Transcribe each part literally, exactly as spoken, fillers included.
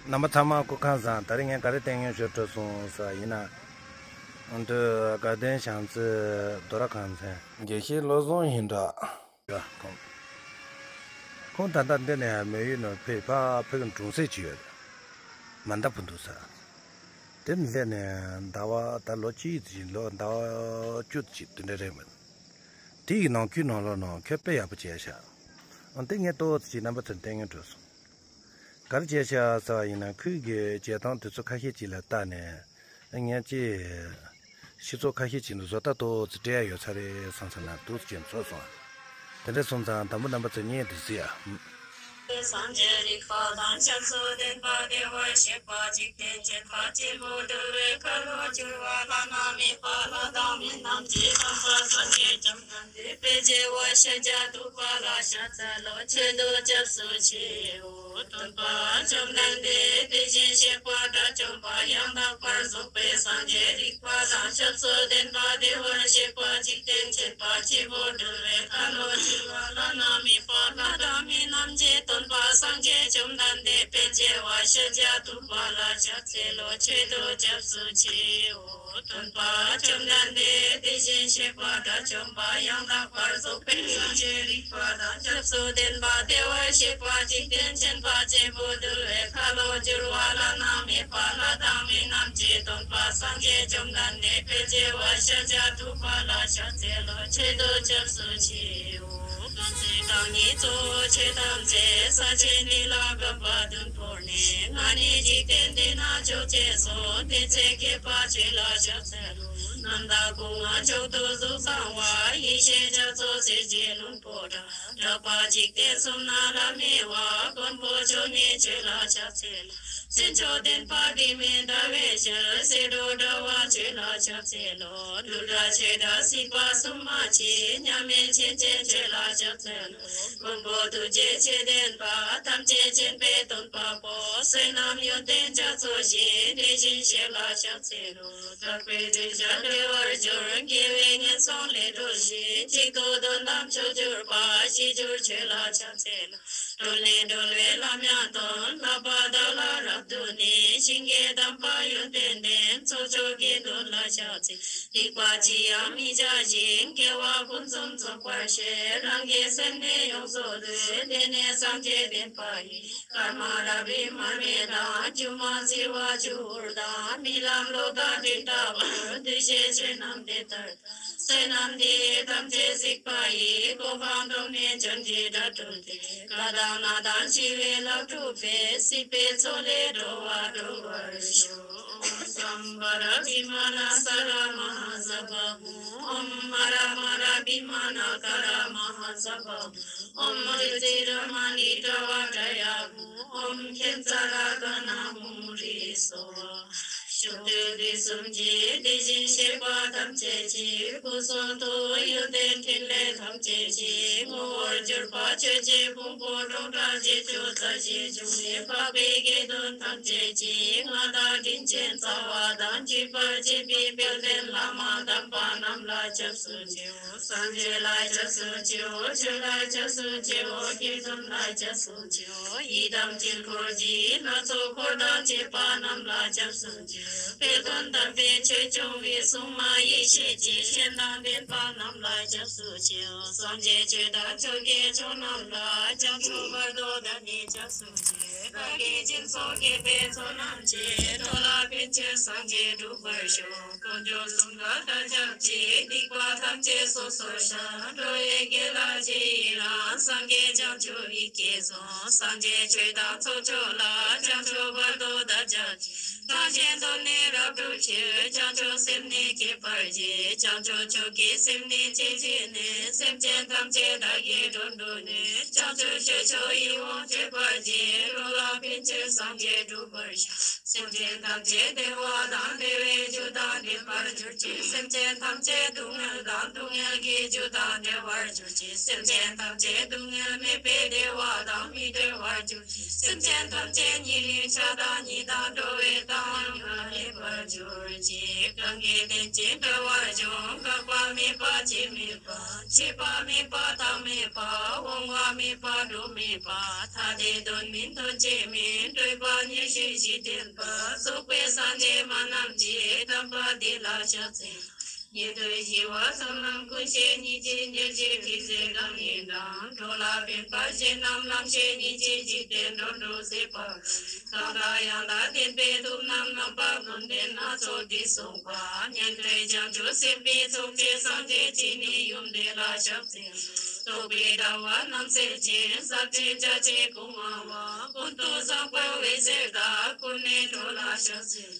རྣམ་པ་ཚང་མ་སྐུ་ཁམས་བཟང་། ད་རིང་ངས་ག་རེ་བསྟན་སྙིང་ཞུ་འགྲོ་སོང་ཟེར་བ་ཡིན་ན། ཨ་འདི་དགའ་ལྡན་བྱང་རྩེ་རྡོ་ར་ཁང་ཚན་དགེ་བཤེས་བློ་བཟང་ཧིང་གྲགས་ཁོང་། ཁོང་ད་ལྟ་འདི་ནས་མོན་ཡུལ་ནས་ཕེབས་ཕ་ཕེབས་གི་གྲོང་གསེབ་ཅིག་ཡོད། མ་མདའ་བུ་འདུག་ས། དེ་མི་ལས་ནས་ཟླ་བ་ད་ལོ་གཅིག་ཙམ་ལོ་ཟླ་བ་བཅུ་ཙམ་དེ་འདྲ་རེད་མོད། དེ་ཡི་ནང་ཁུལ་ནང་ལོགས་ནང་ཁྱོད་དཔེ་ཡག་པོ་བྱས་ཤག་ཨ་དེ་ངས་ཏོག་ཙམ་ཅིག་རྣམ་པ་ཚོར་བསྟན་སྙིང་འདོད་སོང་། ག་རེ་བྱས་ཤག་ཟེར་བ་ཡིན་ན་ཁོའི་གི་བྱེད་སྟངས་དེ་ཚོ་ཁ་ཤས་ཅིག་ལ་བལྟས་ནས་ངས་ཅིག་སྤྱི་ཚོགས་ཁ་ཤས་ཅིག་ནས་བཟོ་ལྟ་ཏོག་ཙམ་སྤྲད་ཡ་ཡོད་ས་རེད་བསམ་ས་ན་འདུག་ཅེས་ཚོར་སོང་། དེ་འདྲ་སོང་ཙང་དང་པོ་རྣམ་པ་ཚོ་བརྙན་དེ་གཟིགས་ཨ། སངས་རྒྱས་རིག་པ་དང་སྐྱབས་སུ་བདེན་པ་བདེ་བར་གཤེགས་པ་འཇིག་རྟེན་མཁྱེན་པ་ཆེན་པོ་འདུལ་བའི་ཁ་ལོ་སྒྱུར་བ་བླ་ན་མེད་པ་ལྷ་དང་མི་རྣམས་ཀྱི་སྟོན་པ་སངས་རྒྱས་བཅོམ་ལྡན་འདས་དཔལ་བྱེ་བ་ཞི་བརྒྱ་ཐུབ་པ་ལ་ཕྱག་འཚལ་ལོ། མཆོད་དོ་སྐྱབས་སུ་མཆིའོ། སྟོན་པ་བཅོམ་ལྡན་འདས་དེ་བཞིན་གཤེགས་པ་དགྲ་བཅོམ་པ་ཡང་དག་པར་རྫོགས་པའི་སངས་རྒྱས་རིག་པ་དང་སྐྱབས་སུ་ལྡན་པ་བདེ་བར་གཤེགས་པ་འཇིག་རྟེན་མཁྱེན་པ་ཆེན་པོ་འདུལ་བའི་ཁ་ལོ་སྒྱུར་བ་བླ་ན་མེད་པ་ལྷ་དང་མི་རྣམས་ཀྱི་སྟོན་པ་སངས་རྒྱས་བཅོམ་ལྡན་འདས་དཔལ་བྱེ་བ་ཞི་བརྒྱ་ཐུབ་པ་ལ་ཕྱག་འཚལ་ལོ། མཆོད་དོ་སྐྱབས་སུ་མཆིའོ། སྟོན་པ་བཅོམ་ལྡན་འདས་དེ་བཞིན་གཤེགས་པ་དགྲ་བཅོམ་པ་ཡང་དག་པར་རྫོགས་པའི་སངས་རྒྱས་རིག་པ་དང་སྐྱབས་སུ་ལྡན་པ་བདེ་བར་གཤེགས་པ་འཇིག་རྟེན་མཁྱེན་པ་ཆེན་པོ་འདུལ་བའི་ཁ་ལོ་སྒྱུར་བ་བླ་ན་མེད་པ་ལྷ་དང་མི་རྣམས་ཀྱི་སྟོན་པ་སངས་རྒྱས་བཅོམ་ལྡན་འདས་དཔལ་བྱེ་བ་ཞི་བརྒྱ་ཐུབ་པ་ལ་ཕྱག་འཚལ་ལོ། མཆོད་དོ་སྐྱབས་སུ་མཆིའོ། དཀོན་མཆོག་གཙོ་བོ་ཆོས་ཐམས་ཅད་ས་ཆེན་འདི་ལ་འཕགས་པ་བདུན་བོར་ནས། ང་ནི་འཇིག་རྟེན་འདི་ན་མཆོག་ཅེས་གསུངས། དེ་ཚེ་མཁས་པ་ཁྱོད་ལ་ཕྱག་འཚལ་ལོ། རྣམ་དག་སྐུ་ལྔ་མཆོག་ཏུ་གཟུགས་བཟང་བ། ཡེ་ཤེས་རྒྱ་མཚོ་གསེར་གྱི་ལྷུན་པོ་འདྲ། གྲགས་པ་འཇིག་རྟེན་གསུམ་ན་བླ་མེད་པ། མགོན་པོ་མཆོག་ནི་ཁྱོད་ལ་ཕྱག་འཚལ་ལོ། སེམས་མཆོག་ལྡན་པ་དྲི་མེད་ཟླ་བའི་ཞལ། གསེར་སྒྲོམ་འདྲ་བ་ཁྱོད་ལ་ཕྱག་འཚལ་ལོ། རྡུལ་བྲལ་ཆོས་བདག་སྲིད་པ་གསུམ་མ་མཆིས། མཉམ་མེད་མཁྱེན་ཅན་ཁྱོད་ལ་ཕྱག་འཚལ་ལོ། མགོན་པོ་ཐུགས་རྗེ་ཆེ་ལྡན་པ། ཐམས་ཅད་མཁྱེན་པའི་སྟོན་པ་པོ། བསོད་ནམས་ཡོན་ཏན་རྒྱ་མཚོ་ཞེས། དེ་བཞིན་གཤེགས་ལ་ཕྱག་འཚལ་ལོ། དག་པའི་གདུལ་བྱ་བདེ་བར་གྱུར། དགེ་བའི་ངན་སོང་ལས་སྒྲོལ་ཞིང་། གཅིག་ཏུ་དོན་དམ་མཆོག་གྱུར་པ། ཞི་གྱུར་ཁྱོད་ལ་ཕྱག་འཚལ་ལོ། སྒྲོལ་ནས་སྒྲོལ་བའི་ལམ་ཡང་སྟོན། བསླབ་པ་བདག་ལ་རབ་ཏུ་གནས། ཞིང་གི་དམ་པ་ཡོན་ཏན་ལྡན། ཚོགས་མཆོག་དགེ་འདུན་ལ་ཕྱག་འཚལ། སྡིག་པ་ཅི་ཡང་མི་བྱ་ཞིང་། དགེ་བ་ཕུན་སུམ་ཚོགས་པར་བྱེད། རང་གི་སེམས་ནི་ཡོངས་སུ་འདུལ། དེ་ནི་སངས་རྒྱས་བསྟན་པ་ཡིན། ཀརྨ་རབ་རིབ་མར་མེ་དང་། སྒྱུ་མ་བྱི་བ་བྱུ་བུར་དང་། རྨི་ལམ་གློག་དང་སྤྲིན་ལྟ་བུར། འདུ་ཤེས་ཆོས་རྣམས་དེ་ལྟར་བསོད་ནམས་འདི་ཡིས་ཐམས་ཅད་གཟིགས་པ་ཡི། གོ་འཕང་ཐོབ་ནས་བྱོན་ཅིག་དགྲ་བགྲོད་དེ། དགྲ་དང་ནགས་དང་འཆི་བའི་ལག་འཁྲུགས་པའི། སྲིད་པའི་མཚོ་ལས་འགྲོ་བ་སྒྲོལ་བར་ཤོག། ཨོཾ་སམྦྷ་ར་བི་མ་ན་ས་ར་མ་ཧཱ་ས་བྷ་བུ། ཨོཾ་མ་ར་མ་ར་བི་མ་ན་ཀ་ར་མ་ཧཱ་ས་བྷ་བུ། ཨོཾ་རུ་ཙི་ར་མ་ཎི་ཏྲ་བ་ཏྲ་ཡ་བུ། ཨོཾ་ཁྱད་ཙ་ར་ག་ན་མུ་རི་སྭཱ་ཧཱ། མཆོག་ཐུན་དུས་གསུམ་གྱི་དེ་བཞིན་གཤེགས་པ་ཐམས་ཅད་ཀྱི་སྐུ་གསུང་ཐུགས་ཡོན་ཏན་ཕྲིན་ལས་ཐམས་ཅད་ཀྱི་ངོ་བོར་གྱུར་པ་ཆོས་ཀྱི་ཕུང་པོ་འབྲིང་གྲས་བརྒྱད་ཅུ་རྩ་བཞི་འབྱུང་གནས་འཕགས་པའི་དགེ་འདུན་ཐམས་ཅད་ཀྱི་མངའ་བདག་དྲིན་ཅན་རྩ་བ་དང་བརྒྱུད་པར་བཅས་པའི་དཔལ་ལྡན་བླ་མ་དམ་པ་རྣམས་ལ་སྐྱབས་སུ་མཆིའོ། སངས་རྒྱས་ལ་སྐྱབས་སུ་མཆིའོ། ཆོས་ལ་སྐྱབས་སུ་མཆིའོ། དགེ་འདུན་ལ་སྐྱབས་སུ་མཆིའོ། ཡི་དམ་དཀྱིལ་འཁོར་གྱི་ལྷ་ཚོགས་འཁོར་དང་བཅས་པ་རྣམས་ལ་སྐྱབས་སུ་མཆིའོ། དཔལ་ལྡན་དམ་པའི་ཆོས་སྐྱོང་བའི་སྲུང་མ་ཡེ་ཤེས་ཀྱི་སྤྱན་དང་ལྡན་པ་རྣམས་ལ་སྐྱབས་སུ་མཆིའོ། སངས་རྒྱས་ཆོས་དང་ཆོས་ཀྱི་མཆོག་རྣམས་ལ། བྱང་ཆུབ་བར་དོ་བདག་ནི་སྐྱབས་སུ་མཆི། བདག་གིས་སྦྱིན་སོགས་བགྱིས་པའི་ཚོགས་རྣམས་ཀྱིས། འགྲོ་ལ་ཕན་ཕྱིར་སངས་རྒྱས་འགྲུབ་པར་ཤོག། དཀོན་མཆོག་གསུམ་ལ་བདག་སྐྱབས་མཆི། སྡིག་པ་ཐམས་ཅད་སོ་སོར་བཤགས། འགྲོ་བའི་དགེ་ལ་རྗེས་ཡི་རང་། སངས་རྒྱས་བྱང་ཆུབ་ཡིད་ཀྱིས་བཟུང་། སངས་རྒྱས་ཆོས་དང་ཚོགས་མཆོག་ལ། བྱང་ཆུབ་བར་དོ་བདག་སྐྱབས་མཆི། བདག་གཞན་དོན་ནི་རབ་བསྒྲུབ་ཕྱིར། བྱང་ཆུབ་སེམས་ནི་བསྐྱེད་པར་བགྱི། བྱང་ཆུབ་མཆོག་གི་སེམས་ནི་བསྐྱེད་བགྱིས་ནས། སེམས་ཅན་ཐམས་ཅད་བདག་གིས་སྒྲོལ་འདོད་ནས། བྱང་ཆུབ་སྤྱོད་མཆོག་ཡིད་འོང་སྤྱོད་པར་བགྱི། འགྲོ་ལ་ཕན་ཕྱིར་སངས་རྒྱས་འགྲུབ་པར་ཤོག། སེམས་ཅན་ཐམས་ཅད་བདེ་བ་དང་བདེ་བའི་རྒྱུ་དང་ལྡན་པར་གྱུར་ཅིག། སེམས་ཅན་ཐམས་ཅད་སྡུག་བསྔལ་དང་སྡུག་བསྔལ་གྱི་རྒྱུ་དང་བྲལ་བར་གྱུར་ཅིག། སེམས་ཅན་ཐམས་ཅད་སྡུག་བསྔལ་མེད་པའི་བདེ་བ་དང་མི་འབྲལ་བར་གྱུར་ཅིག། སེམས་ཅན་ཐམས་ཅད་ཉེ་རིང་ཆགས་སྡང་གཉིས་དང་འགྲོ་བའི་དང་ཡང་ལེན་པར་གྱུར་ཅིག། གང་གིས་བསྟན་ཅིང་གྲོལ་བར་འགྱུར། འགག་པ་མེད་པ་སྐྱེ་མེད་པ། སྐྱེས་པ་མེད་པ་མཐའ་མེད་པ། འོང་བ་མེད་པ་འགྲོ་མེད་པ། ཐ་དད་དོན་མིན་དོན་གཅིག་མིན། སྤྲོས་པ་ཉེ་ ཞིང་ཞིང་བརྟན་པ། རྫོགས་པའི་སངས་རྒྱས་མ་རྣམས་ཀྱི། དམ་པ་འདི་ལ་ཕྱག་འཚལ། ཉན་ཐོས་ཞི་བ་ཐབས་རྣམས་ཀུན་ཤེས། སྙིང་རྗེ་ཉེར་ཞི་ཁྲི་ཟེར་གང་ཡིན་དང་། འགྲོ་ལ་ཕན་པ་གཞན་རྣམས་ལམ་ཤེས། སྙིང་རྗེ་འཇིག་རྟེན་འགྲོ་དྲུག་ཟད་པ། གང་དང་ཡང་དག་ལྡན་པའི་ཐུབ་རྣམས། རྣམ་པ་ཀུན་ལྡན་སྣ་ཚོགས་འདི་གསུངས་པ། ཉན་ཐོས་བྱང་ཆུབ་སེམས་དཔའི་ཚོགས། ཆེ་སངས་རྒྱས་ཀྱི་ནི་ཡུམ་འདི་ལ་ཕྱག་འཚལ། རྟོག་པའི་དྲ་བ་རྣམ་སེལ་ཅིང་། ཟབ་ཅིང་རྒྱ་ཆེན་གོ་འཕང་བ། ཀུན་ཏུ་བཟང་པོའི་འོད་ཟེར་དག་ཀུན་ནས་འཕྲོ་ལ་ཕྱག་འཚལ།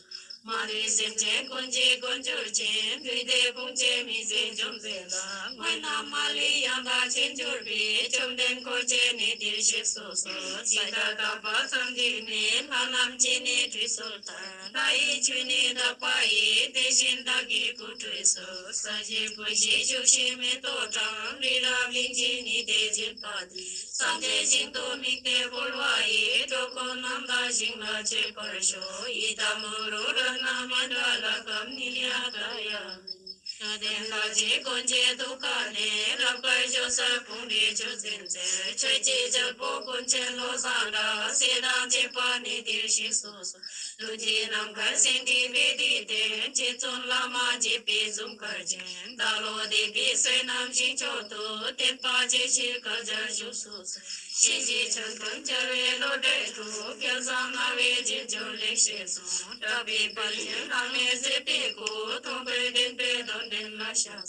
མ་ལུས་སེམས་ཅན་ཀུན་གྱི་མགོན་གྱུར་ཅིང་། བདུད་སྡེ་དཔུང་བཅས་མི་བཟད་འཇོམས་མཛད་ལ། དངོས་རྣམས་མ་ལུས་ཡང་དག་མཁྱེན་གྱུར་པའི། བཅོམ་ལྡན་འཁོར་བཅས་ནི་འདིར་གཤེགས་སུ་གསོལ། ཇི་ལྟར་དམ་པ་སངས་རྒྱས་ནས། ལྷ་རྣམས་ཀྱིས་ནི་ཁྲུས་གསོལ་ལྟར། བདག་ཡིད་ཆོས་ནི་དག་པ་ཡིས། དེ་བཞིན་བདག་གིས་སྐུ་ཁྲུས་གསོལ། ས་གཞི་བུད་ཤིང་བྱུགས་ཤིང་མེ་ཏོག་དང་། རི་རབ་གླིང་བཞི་ནི་དེ་བཞིན་པ་སྟེ། སངས་རྒྱས་ཞིང་དུ་དམིགས་ཏེ་འབུལ་བ་ཡིས། འགྲོ་ཀུན་རྣམ་དག་ཞིང་ལ་སྤྱད་པར་ཤོག་ཡི་དམ་ཨུ་རུ་རཏྣ་མཎྜ་ལ་ཀཾ་ནི་ཡ་ཏ་ཡ། ཤ་དན་ལ་ཇི་ཀུན་གྱི་ཐུགས་ཀ་ནས། རབ་དཀར་ཞོ་ས་བོང་རིས་ཆུ་འཛིན་རྩེར། ཆོས་ཀྱི་རྒྱལ་པོ་ཀུན་མཁྱེན་བློ་བཟང་གྲགས། སྲས་དང་བཅས་པ་ནི་དེར་གཤེགས་སུ་གསོལ། ལུས་ཀྱི་ནམ་མཁར་སེང་ཁྲི་བེ་ཏི་སྟེང་། རྗེ་བཙུན་བླ་མ་དགྱེས་པའི་འཛུམ་དཀར་ཅན། བདག་བློ་འདས་པའི་བསོད་ནམས་ཞིང་མཆོག་ཏུ། བསྟན་པ་རྒྱས་ཤིང་བསྐལ་བརྒྱར་བཞུགས་སུ་གསོལ། ཞི་བྱེད་ཆོས་ཀུན་སྦྱར་བའི་བློ་གྲོས་ཐུགས། སྐལ་བཟང་རྣ་བའི་རྗེས་འཇུག་ལེགས་བཤད་གསུང་། གྲགས་པའི་དཔལ་ཆེན་ལྷ་མོས་མཛེས་པའི་སྐུ། མཐོང་ཐོས་ལྡན་པའི་དོན་འགྲུབ་ལ་ཕྱག་འཚལ།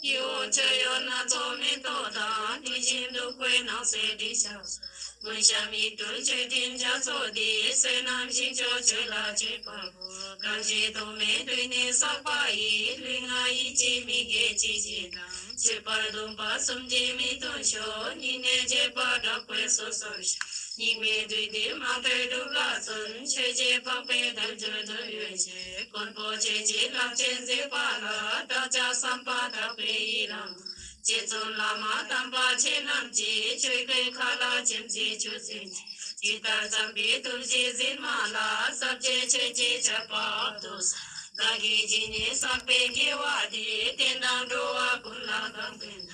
ཡིད་འོང་མཆོད་ཡོན་སྣ་ཚོགས་མེ་ཏོག་དང་། དེ་བཞིན་བདུག་སྤོས་སྣང་གསལ་དྲི་ཞགས་སོགས། མངོན་ཤམ་ཡིག་དྲུག་མཆོད་སྤྲིན་རྒྱ་མཚོ་འདི། བསོད་ནམས་ཞིང་མཆོག་ཆོས་ལ་སྤྱད་པ་པོ། གང་ཞིག་ཐོགས་མེད་དུས་ནས་བསགས་པ་ཡིས། ལུས་ངག་ཡིད་ཀྱི་མི་དགེ་ཅི་བགྱིས་དང་། ཆད་པར་གདུང་བ་གསུམ་གྱིས་མི་མཐུན་ཕྱོགས། སྙིང་ནས་རྗེད་པ་དྲག་པོས་སོ་སོར་བཤགས། སྙིགས་མའི་དུས་འདིར་མ་མཐའི་སྒྲུབ་ལ་བརྩོན། ཆོས་རྗེ་འཕགས་པའི་དལ་འབྱོར་འདོད་ཡོད་ཕྱིར། མགོན་པོ་ཁྱེད་ཀྱི་ལམ་ཆེན་མཛེས་པ་ལ། བདག་ཅག་བསམ་པ་དག་པའི་ཡི་རང་། རྗེ་བཙུན་བླ་མ་དམ་པ་ཁྱེད་རྣམས་ཀྱིས། ཆོས་གོས་ཁ་ལ་སྤྱན་གཟིགས་ཆུ་འཛིན་ཅིང་། ཇི་ལྟར་བརྩམས་པའི་ཐུགས་རྗེའི་ཟེགས་མ་ལ། ཟབ་རྒྱས་ཆོས་ཀྱི་ཆར་པ་དབབ་ཏུ་གསོལ། བདག་གིས་ཇི་སྙེད་བསགས་པའི་དགེ་བ་འདིས། བསྟན་དང་འགྲོ་བ་ཀུན་ལ་གང་ཕན་ན།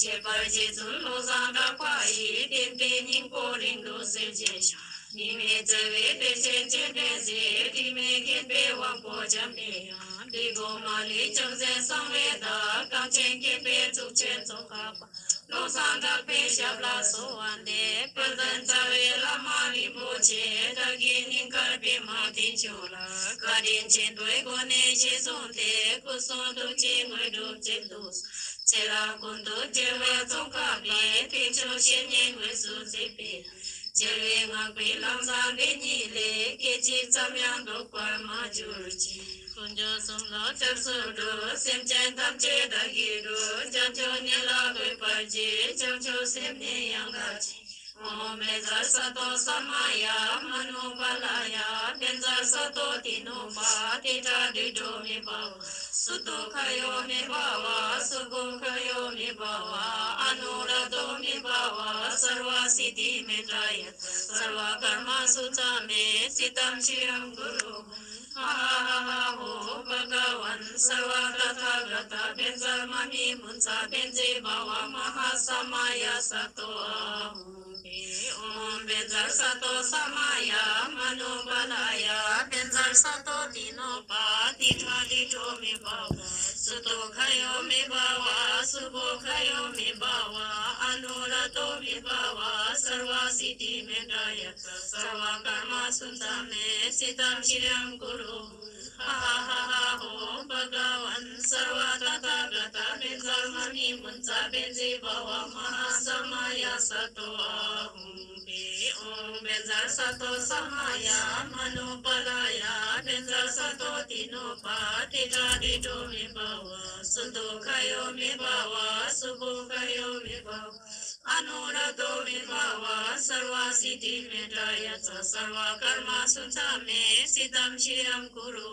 ཁྱད་པར་རྗེ་བཙུན་བློ་བཟང་གྲགས་པ་ཡི། བསྟན་པའི་སྙིང་པོ་རིང་དུ་གསལ་བྱེད་ཤོག་ཉི་མའི་རྩེ་བའི་གཏེར་ཆེན་སྤྱན་འདྲེན་གཟིགས། དྲི་མེད་མཁྱེན་པའི་དབང་པོ་འཇམ་པའི་དབྱངས། འབྲི་གུང་མ་ལུས་ཅུང་ཟད་གསང་བའི་བདག་གངས་ཅན་མཁྱེན་པའི་གཙུག་ཆེན་ཙོང་ཁ་པ། བློ་བཟང་གྲགས་པའི་ཞབས་ལ་གསོལ་བ་འདེབས། དཔལ་ལྡན་རྩ་བའི་བླ་མ་རིན་པོ་ཆེ། བདག་གི་སྙིང་གར་པདྨ་དཀྱིལ་འཁྱིལ་ལ། བཀའ་དྲིན་ཆེན་པོའི་སྒོ་ནས་གཞི་བཟུང་སྟེ། སྐུ་གསུང་ཐུགས་ཀྱི་དངོས་གྲུབ་སྩལ་དུ་གསོལ། ཚེ་རབས་ཀུན་ཏུ་རྒྱལ་བའི་ཙོང་ཁ་པས། དཀོན་མཆོག་བཤེས་གཉེན་དངོས་སུ་མཛད་པའི། རྒྱལ་བའི་བསྔགས་པའི་ལམ་བཟང་འདི་ཉིད་ལས། སྐད་ཅིག་ཙམ་ཡང་ལྡོག་པར་མ་གྱུར་ཅིག་དཀོན་མཆོག་གསུམ་ལ་སྐྱབས་སུ་འགྲོ། སེམས་ཅན་ཐམས་ཅད་བདག་གིས་སྒྲོལ། བྱང་ཆུབ་ཉིད་ལ་འགོད་པར་བགྱི། བྱང་ཆུབ་སེམས་ནི་ཡང་དག་བྱེད། ཨོཾ་བཛྲ་སཏྭ་ས་མ་ཡ་མ་ནུ་པཱ་ལ་ཡ། བཛྲ་སཏྭ་ཏི་ནུ་པ་ཏི་ཏྲ་ཏྲི་ཏྲོ་མི་བྷ་ཝ། སུ་ཏོ་ཁ་ཡོ་མི་བྷ་ཝ། སུ་བྷོ་ཁ་ཡོ་མི་བྷ་ཝ། ཨ་ནུ་ར་ཏོ་མི་བྷ་ཝ། སརྦ་སིདྡྷི་མེ་ཏྲ་ཡ་ཐ། སརྦ་ཀརྨ་སུ་ཚ་མེ། སིདྡྷཾ་ཤྲི་ཡཾ་ཀུ་རུ། ཧ་ཧ་ཧ་ཧ་ཧོ། བྷ་ག་ཝན་སརྦ་ཏ་ཐཱ་ག་ཏ་བཛྲ་མ་མི་མུཉྩ་བཛྲེ་བྷ་ཝ་མ་ཧཱ་ས་མ་ཡ་ས་ཏོ་ཨཱ་ཧུ། ཨོཾ་བཛྲ་སཏྭ་ས་མ་ཡ་མ་ནུ་པཱ་ལ་ཡ། བཛྲ་སཏྭ་ཏི་ནུ་པ་ཏི་ཏྲ་ཏྲི་ཏྲོ་མི་བྷ་ཝ། སུ་ཏོ་ཁ་ཡོ་མི་བྷ་ཝ། སུ་བྷོ་ཁ་ཡོ་མི་བྷ་ཝ། ཨ་ནུ་ར་ཏོ་མི་བྷ་ཝ། སརྦ་སིདྡྷི་མེ་ཏྲ་ཡ་ཐ། སརྦ་ཀརྨ་སུ་ཚ་མེ། སིདྡྷཾ་ཤྲི་ཡཾ་ཀུ་རུ། ཧ་ཧ་ཧ་ཧ་ཧོ། བྷ་ག་ཝན་སརྦ་ཏ་ཐཱ་ག་ཏ་བཛྲ་མ་མི་མུཉྩ་བཛྲེ་བྷ་ཝ་མ་ཧཱ་ས་མ་ཡ་ས་ཏོ་ཨཱ་ཧུ། ཨོཾ་བཛྲ་སཏྭ་ས་མ་ཡ་མ་ནུ་པཱ་ལ་ཡ། བཛྲ་སཏྭ་ཏི་ནུ་པ་ཏི་ཏྲ་ཏྲི་ཏྲོ་མི་བྷ་ཝ། སུ་ཏོ་ཁ་ཡོ་མི་བྷ་ཝ། སུ་བྷོ་ཁ་ཡོ་མི་བྷ་ཝ། ཨ་ནུ་ར་ཏོ་མི་བྷ་ཝ། སརྦ་སིདྡྷི་མེ་ཏྲ་ཡ་ཐ། སརྦ་ཀརྨ་སུ་ཚ་མེ། སིདྡྷཾ་ཤྲི་ཡཾ་ཀུ་རུ།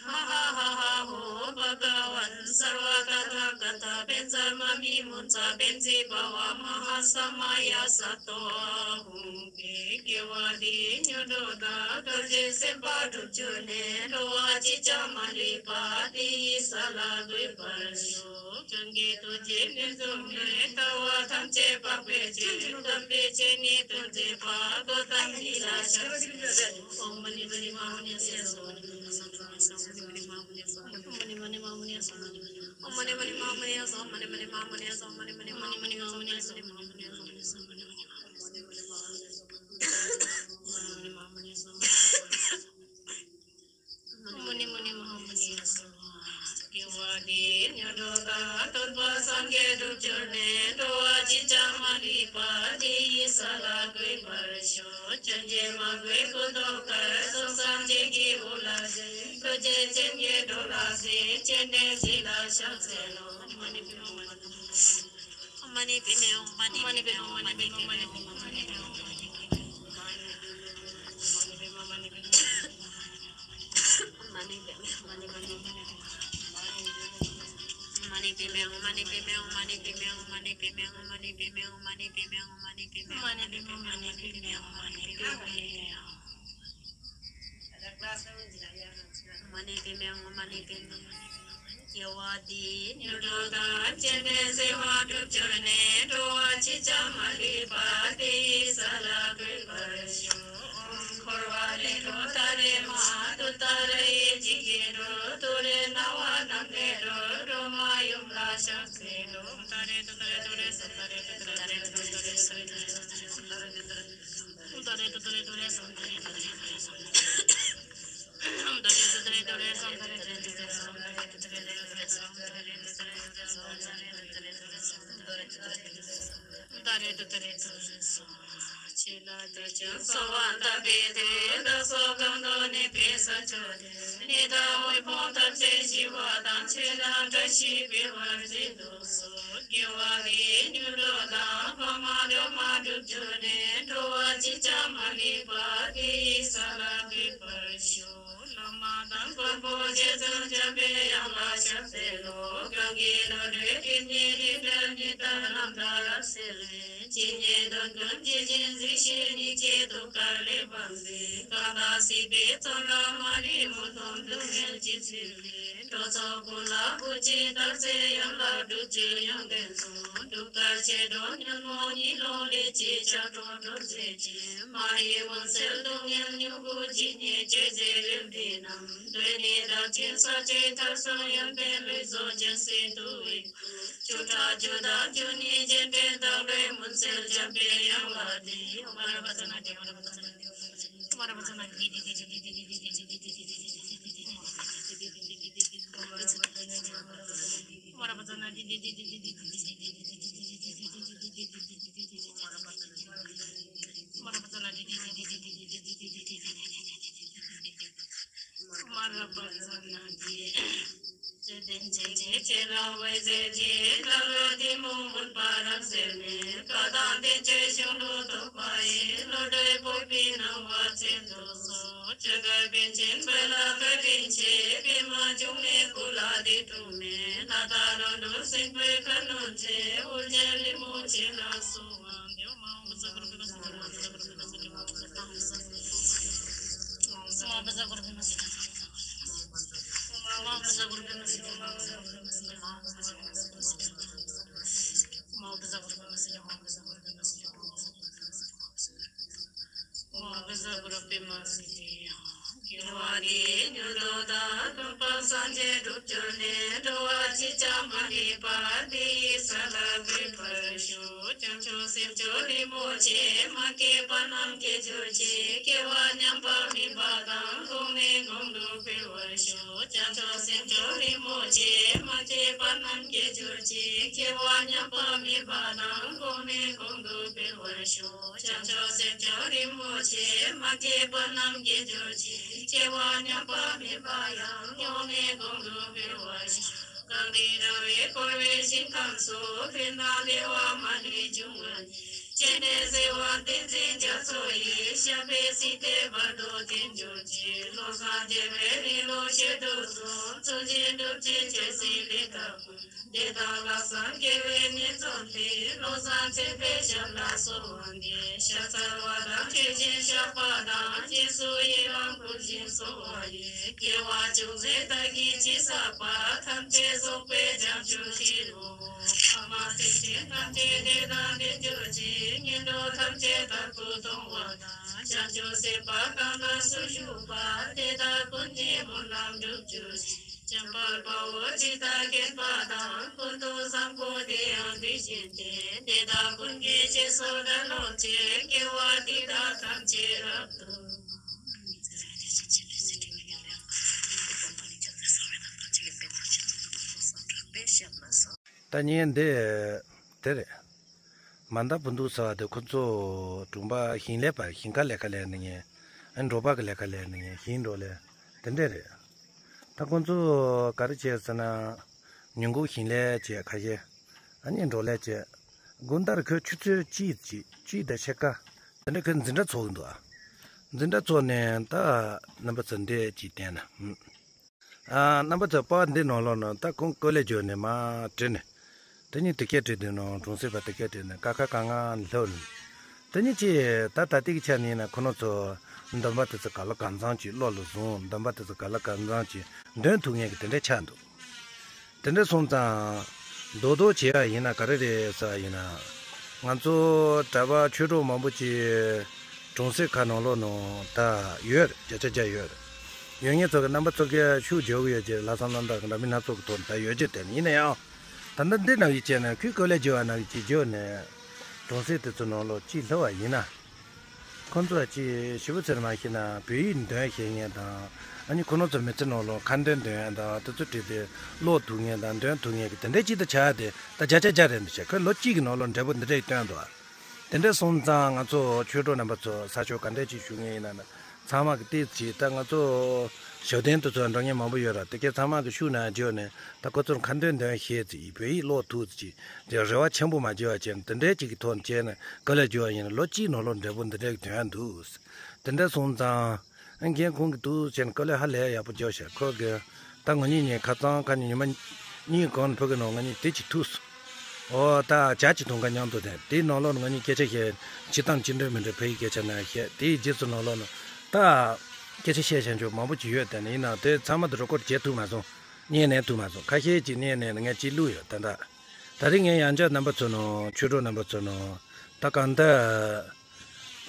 ཧ་ཧ་ཧ་ཧ་ཧོ། བྷ་ག་ཝན་སརྦ་ཏ་ཐཱ་ག་ཏ་བཛྲ་མ་མི་མུཉྩ་བཛྲེ་བྷ་ཝ་མ་ཧཱ་ས་མ་ཡ་ས་ཏོ་ཨཱ་ཧུ། སྐྱེ་བ་འདིའི་མྱུར་འགྲོ་དང་། སྐབས་འདིར་སེམས་པ་འགྲུབ་གྱུར་ནས། འགྲོ་བ་གཅིག་ཀྱང་མ་ལུས་པ། དེ་ཡི་ས་ལ་འགོད་པར་ཤོག་གང་གིས་ཐུགས་བསྐྱེད་ནུས་བཟུང་ནས། ལྟ་བ་ཐམས་ཅད་སྤང་བའི་ཕྱིར། དམ་པའི་ཆོས་ནི་སྟོན་མཛད་པ། གཽ་ཏམ་འདི་ལ་ཕྱག་འཚལ། མུ་ནི་མུ་ནི་མ་ཧཱ་མུ་ནི་སྭཱ་ཧཱ། དགེ་བ་འདིས་མྱུར་དུ་བདག་སྟོན་པ་སངས་རྒྱས་འགྲུབ་གྱུར་ནས། འགྲོ་བ་གཅིག་ཀྱང་མ་ལུས་པ་དེ་ཡི་ས་ལ་འགོད་པར་ཤོག །སྐྱོན་བརྗོད་མ་གོས་ཀུན་རྟོག་དཀར། གསུང་གསུམ་རྗེས་ཀྱི་དབུ་ལ་གཟིགས། ཐུགས་རྗེ་ཅན་གྱི་འགྲོ་ལ་གཟིགས། སྤྱན་ནས་གཟིགས་ལ་ཕྱག་འཚལ་ལོ། མ་ཎི་པདྨེ་ཧཱུྃ། མ་ཎི་པདྨེ་ཧཱུྃ། མ་ཎི་པདྨེ་ཧཱུྃ། མ་ཎི་པདྨེ་ཧཱུྃ། མ་ཎི་པདྨེ་ཧཱུྃ། མ་ཎི་པདྨེ་ཧཱུྃ། མ་ཎི་པདྨེ་ཧཱུྃ། མ་ཎི་པདྨེ་ཧཱུྃ། མ་ཎི་པདྨེ་ཧཱུྃ། མ་ཎི་པདྨེ་ཧཱུྃ། དགེ་བ་འདིས་མྱུར་དུ་བདག་སྤྱན་རས་གཟིགས་དབང་འགྲུབ་གྱུར་ནས། འགྲོ་བ་གཅིག་ཀྱང་མ་ལུས་པ་དེ་ཡི་ས་ལ་འགོད་པར་ཤོག །ཨོཾ་འཁོར་བ་ལས་སྒྲོལ་ཏཱ་རེ་མ། ཏུཏྟཱ་ར་ཡེ་ཇི་གེ་ཌཱུར། ཏུ་རེ་ན་བ་ནཱ་ལེནྡྲོ། སྒྲོལ་མ་ཡུམ་ལ་ཕྱག་འཚལ་ལོ། ཏུཏྟཱ་རེ་ཏུཏྟཱ་རེ་ཏུ་རེ་སྭཱ་ཧཱ། ཏུཏྟཱ་རེ་ཏུཏྟཱ་རེ་ཏུ་རེ་སྭཱ་ཧཱ། ཏུཏྟཱ་རེ་ཏུཏྟཱ་རེ་ཏུ་རེ་སྭཱ་ཧཱ། ཏུཏྟཱ་རེ་ཏུཏྟཱ་རེ་ཏུ་རེ་སྭཱ་ཧཱ། ཆོས་ལ་ཐོས་བྱུང་གསོལ་བ་བཏབ་པའི་མཐུས། བདག་སོགས་གང་དུ་གནས་པའི་ས་ཕྱོགས་དེར། ནད་དང་དབུལ་ཕོངས་ཐམས་ཅད་ཞི་བ་དང་། ཆོས་དང་བཀྲ་ཤིས་འཕེལ་བར་མཛད་དུ་གསོལ། དགེ་བ་འདིས་མྱུར་དུ་བདག་འཕགས་མ་སྒྲོལ་མ་འགྲུབ་གྱུར་ནས། འགྲོ་བ་གཅིག་ཀྱང་མ་ལུས་པ་དེ་ཡི་ས་ལ་འགོད་པར་ཤོག །བླ་མ་དང་མགོན་པོ་རྗེ་བཙུན་འཇམ་པའི་དབྱངས་ལ་ཕྱག་འཚལ་ལོ། གང་གི་བློ་གྲོས་ཏིང་ངེ་འཛིན་དང་ཉི་ལྟར་རྣམ་དག་རབ་གསལ་བའི། ཇི་སྙེད་དོན་ཀུན་ཇི་བཞིན་གཟིགས་ཤིང་ཉིད་ཀྱི་ཐུགས་ཀར་ལེགས་པར་མཛེས། གང་དག་སྲིད་པའི་བཙོན་རར་མ་རིག་མུན་འཐོམས་སྡུག་བསྔལ་གྱིས་གཙེས་པའི། འགྲོ་ཚོགས་ཀུན་ལ་བཀོད་ཅིང་བདག་སྲིད་ཡན་ལག་སྒྲུབ་ཕྱིར་ཡོན་ཏན་གསུམ། སྒྲུབ་ལྟར་ཆེ་མཐོང་ཉོན་མོངས་གཉིས་ལོག་ལས་ཀྱི་ཆགས་སྒྲིབ་སྒྲོལ་མཛད་ཅིང་། མ་རིག་མུན་སེལ་སྡུག་བསྔལ་མྱུ་གུ་ཇི་སྙེད་གཅོད་མཛད་རིམ་གྲོ་རྣམས། གདོད་ནས་བདག་ཆེན་ས་བཅུའི་མཐར་སོན་ཡོན་ཏན་ལུས་རྫོགས་སྦྱིན་སྲེག་བཏུ་བའི། བཅུ་ཕྲག་བཅུ་དང་བཅུ་གཉིས་རྒྱན་སྤྲས་བདག་བློའི་མུན་སེལ་འཇམ་པའི་དབྱངས་ལ་བརྡལ། མ་ར་པ་ཙ་ན་དྷཱིཿ་མ་ར་པ་ཙ་ན་དྷཱིཿ་མ་ར་པ་ཙ་ན་དྷཱིཿ་མ་ར་པ་ཙ་ན་དྷཱིཿ་བརྩེ་ལྡན་ཆོས་ཀྱི་ཆོས་ལ་འོད་ཟེར་གྱིས། ལྷ་ཀླུ་ཐུན་མོང་མུན་པ་རབ་བསལ་ནས། བཀའ་དང་བསྟན་བཅོས་གཞུང་ལུགས་རྟོགས་པ་ཡི། བློ་གྲོས་སྤོབས་པའི་སྣང་བ་སྩལ་དུ་གསོལ། ཇི་ལྟར་པཎ་ཆེན་བོད་ལ་བཀའ་དྲིན་ཆེ། པདྨ་འབྱུང་གནས་སྐུ་ལ་དད་གྲོགས་མེད། ནཱ་ད་ལོ་འགྲོ་སྲིན་པོའི་ཁ་གནོན་ཆེ། ཨོ་རྒྱན་རིན་པོ་ཆེ་ལ་གསོལ་བ་འདེབས། མ་འོངས་པ་ས་གུ་རུ་པདྨ་སིདྡྷི་ཧཱུྃ། དགེ་བ་འདིས་མྱུར་དུ་བདག་སྟོན་པ་སངས་རྒྱས་འགྲུབ་གྱུར་ནས། འགྲོ་བ་གཅིག་ཀྱང་མ་ལུས་པ་དེ་ཡི་ས་ལ་འགོད་པར་ཤོག །བྱང་ཆུབ་སེམས་མཆོག་རིན་པོ་ཆེ། མ་སྐྱེས་པ་རྣམས་སྐྱེ་གྱུར་ཅིག །སྐྱེ་བ་ཉམས་པ་མེད་པ་དང་། གོང་ནས་གོང་དུ་འཕེལ་བར་ཤོག །བྱང་ཆུབ་སེམས་མཆོག་རིན་པོ་ཆེ། མ་སྐྱེས་པ་རྣམས་སྐྱེ་གྱུར་ཅིག །སྐྱེ་བ་ཉམས་པ་མེད་པ་དང་། གོང་ནས་གོང་དུ་འཕེལ་བར་ཤོག །བྱང་ཆུབ་སེམས་མཆོག་རིན་པོ་ཆེ། མ་སྐྱེས་པ་རྣམས་སྐྱེ་གྱུར་ཅིག །སྐྱེ་བ་ཉམས་པ་མེད་པ་ཡང་། གོང་ནས་གོང་དུ་འཕེལ་བར་ཤོག །གང་དུ་རང་བས་བསྐོར་བའི་ཞིང་ཁམས་སུ། ཕན་དང་བདེ་བ་མ་ལུས་འབྱུང་བར་བགྱི། སྤྱན་རས་གཟིགས་དབང་ཏིང་འཛིན་རྒྱ་མཚོ་ཡི། ཞབས་པད་སྲིད་མཐའི་བར་དུ་བརྟན་གྱུར་ཅིག །བློ་བཟང་རྒྱལ་བའི་རིང་ལུགས་ཆོས་དུ་གསུངས། ཚུལ་བཞིན་སྒྲུབ་ཕྱིར་སྤྱན་གཟིགས་ལེགས་དག་པ། བདེ་དང་ལྷག་བསམ་དགེ་བའི་ནུས་རྩལ་ལས། བློ་བཟང་མཚན་དཔལ་ཞབས་ལ་གསོལ་བ་འདེབས། ཕྱག་འཚལ་བ་དང་མཆོད་ཅིང་བཤགས་པ་དང་། རྗེས་སུ་ཡི་རང་བསྐུལ་ཞིང་གསོལ་བ་ཡི། དགེ་བ་ཅུང་ཟད་བདག་གིས་ཅི་བསགས་པ། ཐམས་ཅད་རྫོགས་པའི་བྱང་ཆུབ་ཕྱིར་རོ། ཕ་མ་སེམས་ཅན་ཐམས་ཅད་བདེ་དང་ལྡན་གྱུར་ཅིག །ངན་འགྲོ་ཐམས་ཅད་དག་ཏུ་ལྟུང་བ་དང་། བྱང་ཆུབ་སེམས་དཔའ་གང་ དེ་དག་ཀུན་གྱི་སྨོན་ལམ་འགྲུབ་གྱུར་ཅིག་འཇམ་དཔལ་དཔའ་བོས་ཇི་ལྟར་མཁྱེན་པ་དང་། ཀུན་ཏུ་བཟང་པོ་དེ་ཡང་དེ་བཞིན་ཏེ། དེ་དག་ཀུན་གྱི་རྗེས་སུ་བདག་སློབ་ཅིང་། དགེ་བ་འདི་དག་ཐམས་ཅད་རབ་ཏུ། ད་ངས་འདི་དེ་རེད། མ་མཐའ་བུ་འདུག་ཟེར་བ་དེ་ཁོ་ཚོ་གྲོང་པ་ཞིང་ལས་པ་ཞིང་ཁ་ལས་ཀ་ལས་ནི་ངས་ཨ་འབྲོག་པ་གི་ལས་ཀ་ལས་ནི་ངས་ཞིང་འབྲོག་ལས་དེ་འདྲས་རེད། ད་ཁོ་ཚོ་ག་རེ་བྱས་ཟེར་ན་ཉིན་གུང་ཞིང་ལས་བྱས་ཁ་ཤས་ཨ་ནི་འབྲོག་ལས་བྱས་དགོང་དག་ཁོས་ཆུ་ཚོད་གཅིག་གཅིག་གཅིག་དང་ཕྱེད་ཀ་དེ་འདྲ་ཁོས་འཛིན་གྲྭ་ཚོགས་ཀྱི་འདུག་ཨ། འཛིན་གྲྭ་ཚོགས་ནས་ད་རྣམ་པ་ཚོ་འདི་གཅིག་བསྟན་ན། ཨ། རྣམ་པ་ཚོ་པར་འདི་ནང་ལོགས་ནང་ད་ཁོང་ཀོ་ལེ་འཇོག་ནས་མ་བྲིས་ནས། དེ་ཉིད་དེ་སྐད་བྲིས་དུས་ནང་གྲོང་གསེབ་པ་དེ་སྐད་བྲིས་ནས་ཀ་ཁ་ག་ང་ལྷོ་ནས། དེ་ཉིད་ཀྱིས་ད་ད་ལྟའི་ཆ་ནས་ན་ཁོ་ནོ་ཚོ་འདོན་པ་དེ་ཚོ་ག་ལ་གང་འཚམ་ཅིག་བློ་ལ་བཟུང་འདོན་པ་དེ་ཚོ་ག་ལ་གང་འཚམ་ཅིག་འདོན་ཐུབ་མཁན་གྱི་དེ་འདྲ་ཆགས་འདུག་དེ་འདྲ་སོང་ཙང་། རྡོག་རྡོག་བྱས་པ་ཡིན་ན་ག་རེ་རེད་ཟེར་བ་ཡིན་ན། ང་ཚོ་གྲྭ་པ་ཆོས་གྲོགས་མང་པོ་ཅིག་གྲོང་གསེབ་ཁག་ནང་ལོགས་ནང་ད་ཡོད་རེད། བརྒྱ་ཆ་བརྒྱ་ཡོད་རེད། ཡོད་མཁན་ཚོ་གི་རྣམ་པ་ཚོ་གིས་ཤུགས་རྒྱག་གི་ཡོད་ཅེས་ལྷག་བསམ་རྣམ་དག་གི་འདྲ་མིན་སྣ་ཚོགས་ཀྱི་ཐོག་ནས་ད་ཡོད་རྒྱུ་དེ་ཡིན་ན་ཡང་། ད་ལྟ་འདི་ནང་གི་བྱས་ན་ཁོས་ཀོ་ལེ་འཇོག་པ་ནང་གི་ཅིག་འཇོག་ནས་གྲོང་གསེབ་དེ་ཚོ་ནང་ལོགས་ཅིག་ལྷོད་པ་ཡིན་ན། ཁོང་ཚོ་ཅིག་ཞིབ་པོ་ཚེར་མ་ཤེས་ན་བོད་ཡིག་འདོན་ཤེས་མཁན་དང་། ཨ་ནི་ཁོ་རང་ཚོ་མི་ཚེ་ནང་ལོགས་ཁ་འདོན་འདོན་ཡ་དང་དེ་ཚོ་བྲིས་ཏེ་ཀློག་ཐུབ་མཁན་དང་འདོན་ཐུབ་མཁན་གྱི་དེ་འདྲའི་ཅིག་ཏུ་ཆགས་ཏེ་ད་བརྒྱ་ཆ་བརྒྱ་རེད་འདུག་བྱས་ཁོས་ལོ་གཅིག་གི་ནང་ལོགས་འབྲས་བུ་འདི་འདྲ་ཞིག་བཏོན་འདུག་དེ་འདྲ་སོང་ཙང་ང་ཚོ་ཆོས་གྲོགས་རྣམ་པ་ཚོ་ས་ཕྱོགས་ག་འདྲ་ཅིག་བཞུགས་མཁན་ཡིན་ན་ན་ཚང་མ་གི་ཏིག་ཙམ་ད་ང་ཚོ་ཞོ་སྟོན་དེ་ཚོ་འགྲོ་མཁན་མང་པོ་ཡོད་ར། དེ་གའི་ཚང་མ་གི་ཤུགས་ནང་འཇོག་ནས་ད་ཁོ་ཚོར་ཁ་འདོན་འདོན་ཤེས་ཙམ་བོད་ཡིག་ཀློག་ཐུབ་ཙམ་ཅིག་དེ་རེ་བ་ཆེན་པོ་མ་བྱེད་པ་བྱས་ནས་དེ་འདྲའི་ཅིག་གི་ཐོག་ནས་བྱས་ནས་ག་ལེར་འཇོག་པ་ཡིན་ན་ལོ་གཅིག་ནང་ལོགས་འབྲས་བུ་འདི་འདྲའི་གི་ཐོན་ཡ་འདུག་དེ་འདྲ་སོང་ཙང་། ཨ། རྒན་ཁོང་གིས་འདུག་བྱས་ནས་དཀའ་ལས་ཧ་ལས་ཡག་པོ་རྒྱབ་ཤག་ཁོ་གིས་ད་ང་གཉིས་གཉིས་ཁ་སང་ཁ་ཉིན་ཉི་མ་གཉིས་གོང་ནས་ཕ་གི་ནང་ང་གཉིས་དེ་གཅིག་ཐུག་སོང་། ཨོ་ད་ཇ་གཅིག་འཐུང་ག་མཉམ་དུ་བསྡད་དེའི་ནང་ལོགས་ནས་ང་གཉིས་སྐད་ཆ་བཤད། སྤྱིར་བཏང་ཅི་འདྲ་མི་འདྲ་ཕ་ཡི་སྐད་ཆ་ནང་བཤད། དེའི་རྗེས་སུ་ནང་ལོགས་ནས་ད་སྐད་ཆ་བཤད་བྱ་འཇོག་མང་པོ་ཅིག་ཡོད། དེ་ནས་ཡིན་ནའང་དེ་ཚང་མ་དེ་རེ་ཀོར་བྱེད་ཐུབ་མ་སོང་། བརྙན་ལེན་ཐུབ་མ་སོང་། ཁ་ཤས་ཀྱིས་བརྙན་ལེན་ནས་ངས་གཅིག་བླུགས་ཡོད་ད་ལྟ། ད་རིང་ངས་ཡང་བསྐྱར་རྣམ་པ་ཚོ་ནང་ཆོས་གྲོགས་རྣམ་པ་ཚོ་ནང་ད་གང་ལྟར།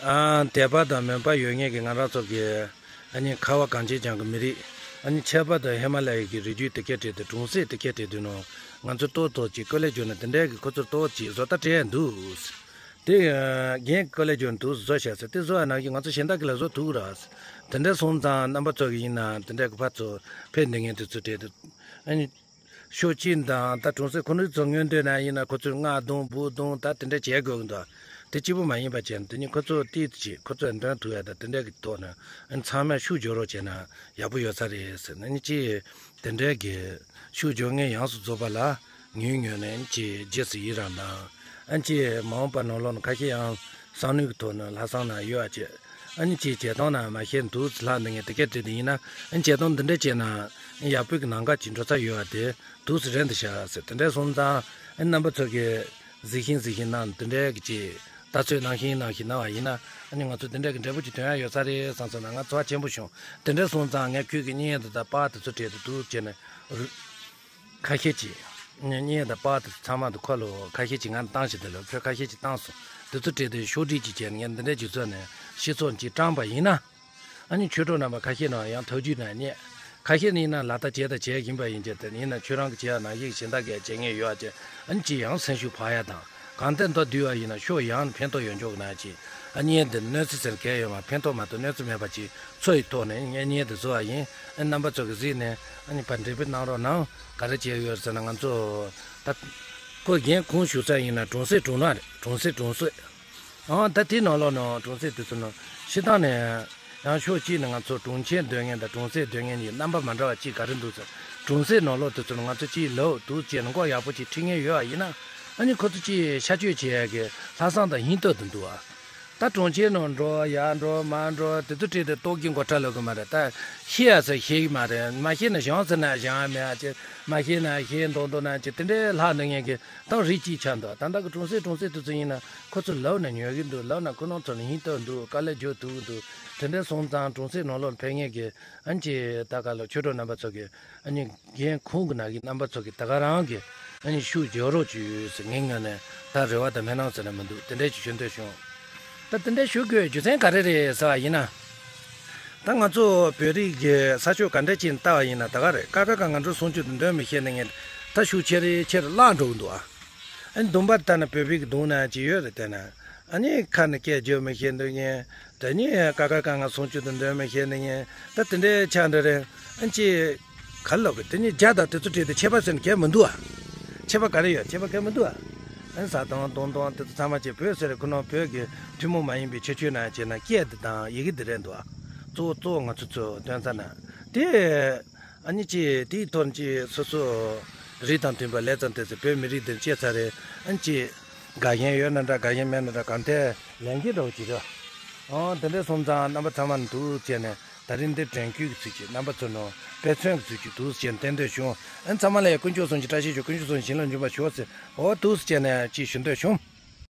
ཨ། དད་པ་དང་མོས་པ་ཡོད་མཁན་གྱི་ང་རང་ཚོ་གི་ཨ་ནི་ཁ་བ་གངས་ཅན་ལྗོངས་ཀྱི་མི་རིགས། ཨ་ནི་ཁྱད་པར་དུ་ཧི་མ་ལ་ཡའི་གི་རི་རྒྱུད་དེ་གའི་གྲས་དེ་གྲོང་གསེབ་དེ་གའི་གྲས་དེ་ནང་ང་ཚོ་ཏོག་ཏོག་ཅིག་ཀོ་ལེ་འཇོག་ནས་དེ་འདྲའི་གི་ཁོ་ཚོར་ཏོག་ཅིག་བཟོ་ལྟ་སྤྲད་འདུག་དེ་རྒན་ཀོ་ལེ་འཇོག་ནས་དུ་བཟོ་བྱ་ཟེར་དེ་བཟོ་བ་ནང་བཞིན་ང་ཚོ་གཞན་དག་གི་ལ་བཟོ་ཐུབ་ར། དེ་འདྲ་སོང་ཙང་རྣམ་པ་ཚོ་གི་ཡིན་ན་དེ་འདྲའི་གི་ཕར་ཚུར་ཕེབས་འདི་ངན་དེ་ཚོ་གྲས་དེ་ཨ་ནི། ཤོག་ཅིག་དང་ད་གྲོང་གསེབ་ཁོ་རང་ཚོ་སྔོན་འདོན་ན་ཡིན་ན་ཁོ་ཚོས་རྔ་བརྡུང་འབུ་བརྡུང་ད་དེ་འདྲ་བྱེད་དགོས་ཀྱི་འདུག་དེ་གཅིག་པུ་མ་ཡིན་པ་བྱས་ན་དེ་ནི་ཁོ་ཚོ་ཏིག་ཙམ་ཅིག་ཁོ་ཚོས་འདོན་ཐུབ་ཡ་ད་དེ་འདྲ་གི་ཐོག་ནས་ཚང་མས་ཤུགས་རྒྱོབ་རོགས་བྱས་ན་ཡག་པོ་ཡོད་ས་རེད་ཟེར་ན་ནི་ཅིག་དེ་འདྲའི་གི་ཤུགས་རྒྱོབ་མཁན་ཡོངས་སུ་རྫོགས་པ་ལ་ངུས་ངུས་ནས་ཅིག་རྗེས་སུ་ཡི་རང་དང་ཨ་ཅིག་མ་འོངས་པ་ནང་ལོགས་ན་ཁ་ཤས་ཡང་། བསམ་བློའི་ཐོག་ནས་ལྷག་བསམ་ན་ཡོད་ཨ་ཅེ། ཨ་ནི་ཅིག་བྱེད་སྟངས་ན་མ་ཤེས་འདུག་ལྷག་འདི་ངས་དེ་སྐད་བྲིས་དེ་ཡིན་ན་ཨ་ནི་བྱེད་སྟངས་འདི་འདྲ་བྱས་ན་ཡག་པོའི་གི་ནང་འགལ་གྱི་འགྲོ་ས་ཡོད་ཨ་དེ་འདུག་སེ་རན་དུ་བཞག་ཟེར་དེ་འདྲ་སོང་ཙང་ཨ་ནི་རྣམ་པ་ཚོ་གིས་གཟིགས་ཤིང་གཟིགས་ཤིང་གནང་དེ་འདྲའི་གི་ཅིག་ལྟ་ཚོད་གནང་ཤིང་གནང་ཤིང་གནང་བ་ཡིན་ན་ཨ་ནི་ང་ཚོ་དེ་འདྲའི་གི་འབྲས་བུ་ཅིག་ཐོན་ཡ་ཡོད་ས་རེད་བསམ་སོང་ན་ང་ཚོར་བ་ཆེན་པོ་བྱུང་། དེ་འདྲ་སོང་ཙང་ངས་ཁྱོད་ཀྱི་བརྙན་དེ་དང་པར་དེ་ཚོ་བྲིས་དེ་འདུག་བྱས་ནས། ཁ་ཤས་ཀྱིས། བརྙན་དང་པར་དེ་ཚང་མ་དུ་ཁོ་ལོ་ཁ་ཤས་ཀྱིས་ང་བཏང་ཞིག་དེ་ལོ་ཁྱོད་ཁ་ཤས་ཀྱིས་བཏང་སོང་། དེ་ཚོ་བྲིས་ཏེ་ཤོག་སྒྲིག་ཅིག་བྱས་ནས་ངས་འདི་འདྲའི་སྒྱུ་རྩལ་ནས་ཤེས་ཚོགས་ཅིག་བཀྲམ་པ་ཡིན་ན། ཨ་ནི་ཆོས་གྲོགས་རྣམ་པ་ཁ་ཤས་ནང་ཡང་ཐོས་རྒྱུ་ན་རྙེད། ཁ་ཤས་ནི་ཡིན་ན་ལག་བསྟར་བྱས་དང་བྱས་བཞིན་པ་ཡིན་གྱི་དེ་ཡིན་ན་ཁྱོད་རང་གི་བྱས་ཡ་ནང་བཞིན་གཞན་དག་གིས་བྱེད་ངེས་ཡོད་ཨ་ཅེ་ཨ་ནི་ཅིག་ཡང་སེམས་ཤུགས་འཕར་ཡ་དང་གང་ལྟར་མདོར་བསྡུས་པ་ཡིན་ན་ཤོག་ཡང་ཕན་ཐོགས་ཡོད་འཇོག་གི་ན་ཅིག་ཨ་ནི་འདི་གནོད་འཚེ་ཟེར་གལ་ཡོད་མ་ཕན་ཐོགས་མ་གཏོགས་གནོད་འཚེ་མེད་པ་ཅིག་ཚོ་ཡི་ཐོག་ནས་ངས་བརྙན་དེ་བཟོ་བ་ཡིན། ཨ་རྣམ་པ་ཚོ་གི་གཟིགས་ནས་ཨ་ནི་ཕར་འགྲེམས་སྤེལ་གནང་རོགས་གནང་། ག་རེ་བྱས་ཡོད་ཟེར་ན་ང་ཚོ་ད་ཁོ་རྒན་ཁོང་བཞུགས་ས་ཡིན་ན་གྲོང་གསེབ་གྲོང་ནག་རེད། གྲོང་གསེབ་གྲོང་གསེབ། ཨང་ད་དེ་ནང་ལོགས་ནང་གྲོང་གསེབ་དེ་ཚོ་ནང་ཕྱི་ཐང་ནས་ཡང་ཕྱོགས་གཅིག་ནས་ང་ཚོ་གྲོང་ཁྱེར་སྡོད་མཁན་དང་གྲོང་གསེབ་སྡོད་མཁན་གྱི་རྣམ་པ་མ་འདྲ་བ་གཅིག་ག་རེ་འདུག་ཟེར། གྲོང་གསེབ་ནང་ལོགས་དེ་ཚོ་ནང་ང་ཚོ་གཅིག་ལབ་འདུག་བྱས་ནས་མགོ་ཡག་པོ་གཅིག་ཁྲིད་མཁན་ཡོད་པ་ཡིན་ན་ཨ་ནི་ཁོ་ཚོ་གཅིག་ཤ་སྤྱོད་བྱེད་ཡ་གི་ལྷག་བསམ་དང་སྙིང་སྟོབས་དེ་འདུག་ཨ། ད་གྲོང་ཁྱེར་ནང་འགྲོ་ཡར་འགྲོ་མར་འགྲོ་དེ་ཚོ་ཁྲིད་དེ་ལྟོགས་ཀྱི་མགོ་སྐྲ་ལོག་གི་མ་རེད། ད་ཤི་ཡ་ཟེར་ཤི་གི་མ་རེད། མ་ཤི་ན་བཞེངས་ཟེར་ན་བཞེངས་ཡ་མེད་ཨ་ཅེ། མ་ཤི་ན་ཤི་མདོག་མདོག་ན་ཅེ་དེ་འདྲའི་ལྷག་འདོད་མཁན་གྱི་ད་རིགས་གཅིག་ཆགས་འདུག་ད་ལྟ་གི་གྲོང་གསེབ་གྲོང་གསེབ་དེ་ཚོ་ཡིན་ན་ཁོ་ཚོ་ལབ་ན་ཉོ་གི་འདུག་ལབ་ན་ཁོ་རང་ཚོ་ལ་སྙིང་སྟོབས་འདུག་དཀའ་ལས་རྒྱག་ཐུབ་ཀྱི་འདུག་དེ་འདྲ་སོང་ཙང་གྲོང་གསེབ་ནང་ལོགས་ཕེབས་མཁན་གྱི་ཨ་ནི་ཅེ་ད་ག་ལ་ཆོས་གྲོགས་རྣམ་པ་ཚོ་གི་ཨ་ནི་རྒན་ཁོང་གི་ནང་གི་རྣམ་པ་ཚོ་གི་ད་ག་རང་གི་ཨ་ནི་ཤུགས་རྒྱག་རོགས་བྱོས་ཟེར་ངའི་ངོས་ནས་ད་རེ་བ་དང་སྨོན་ལམ་ཟེར་ན་མི་འདུག་དེ་འདྲ་ཞིག་ཞུ་འདོད་བྱུང་། ད་དེ་འདྲ་ཞུ་དགོས་རྒྱུ་མཚན་ག་རེ་རེད་ཟེར་བ་ཡིན་ན། ད་ང་ཚོ་བོད་རིགས་ཀྱི་ས་ཕྱོགས་ག་འདྲ་ཅིག་ལྟ་བ་ཡིན་ན་ད་ག་རེད། ཀ་ཁ་ག་ང་འགྲོ་སོང་ཆུ་དུ་འདོན་མི་ཤེས་ནི་ངས་ད་ཤུགས་ཆེ་རེ་ཆེ་རུ་བརླག་འགྲོ་གི་འདུག་ཨ། ཨ་ནི་དུམ་པར་ལྟ་ན་བོད་པའི་གི་གདོང་ན་ཅི་ཡོད་རེད་བལྟས་ན། ཨ་ནི་ཁ་ནས་སྐད་བརྗོད་མི་ཤེས་འདུག་ངས། དེ་ནས་ཀ་ཁ་ག་ང་སོང་ཆུ་དུ་འདོན་མི་ཤེས་ནི་ངས་ད་དེ་འདྲའི་ཆ་འདྲ་རེད། ཨ་ནི་ཅི་ག་ལོག་གི་དེ་ནས་རྒྱ་དང་དེ་ཚོ་བྲིས་ཏེ་ཆད་པ་ཟེར་ནི་གལ་མི་འདུག་ཨ། ཆད་པ་ག་རེ་ཡོད། ཆད་པ་གལ་མི་འདུག་ཨ། ཨ་ནི་ཟ་དང་འཐུང་དང་དེ་ཚོ་ཚང་མ་ཅི་བོད་ཟེར་ཁོ་ན་བོད་ཀྱི་ཐུན་མོང་མ་ཡིན་པའི་ཁྱད་ཆོས་ནང་བྱས་ན་སྐད་དེ་དང་ཡི་གེ་དེ་རེད་འདུག་ཨ། གཙོ་བོ་གཙོ་བོ་ང་ཚོ་ཚོ་དོན་ཚ་ན་དེ། ཨ་ནི་ཅི་དེའི་ཐོག་ཅི་སོ་སོ་རིགས་དང་མཐུན་པ་ལས་ཙམ་དེ་ཚོ་བོད་མི་རིགས་འདིར་སྐྱེས་ཚར་རེད། ཨ་ནི་ཅི་དགའ་ཞེན་ཡོད་ན་འདྲ་དགའ་ཞེན་མེད་ན་འདྲ་གང་ཐད་ལེན་གྱི་འགྲོ་གི་རེད། ཨོ་དེ་འདྲ་སོང་ཙང་རྣམ་པ་ཚང་མ་འདུག་བྱས་ནས་ད་རིང་འདི་དྲན་སྐུལ་གྱི་ཚུལ་གྱིས་རྣམ་པ་ཚོ་ནང་དཔེ་མཚོན་གྱི་ཚུལ་གྱིས་འདུག་བྱས་ནས་བསྟན་འདོད་བྱུང་། ཨ་ནི་ཚང་མ་ལ་ཡང་དཀོན་མཆོག་གསུམ་གྱི་བཀྲ་ཤིས་ཤོག་དཀོན་མཆོག་གསུམ་བྱིན་རླབས་འབྱུང་བར་ཤོག་ཟེར། ཨོ་འདུག་བྱས་ནས་ཅི་ཞུ་འདོད་བྱུང་།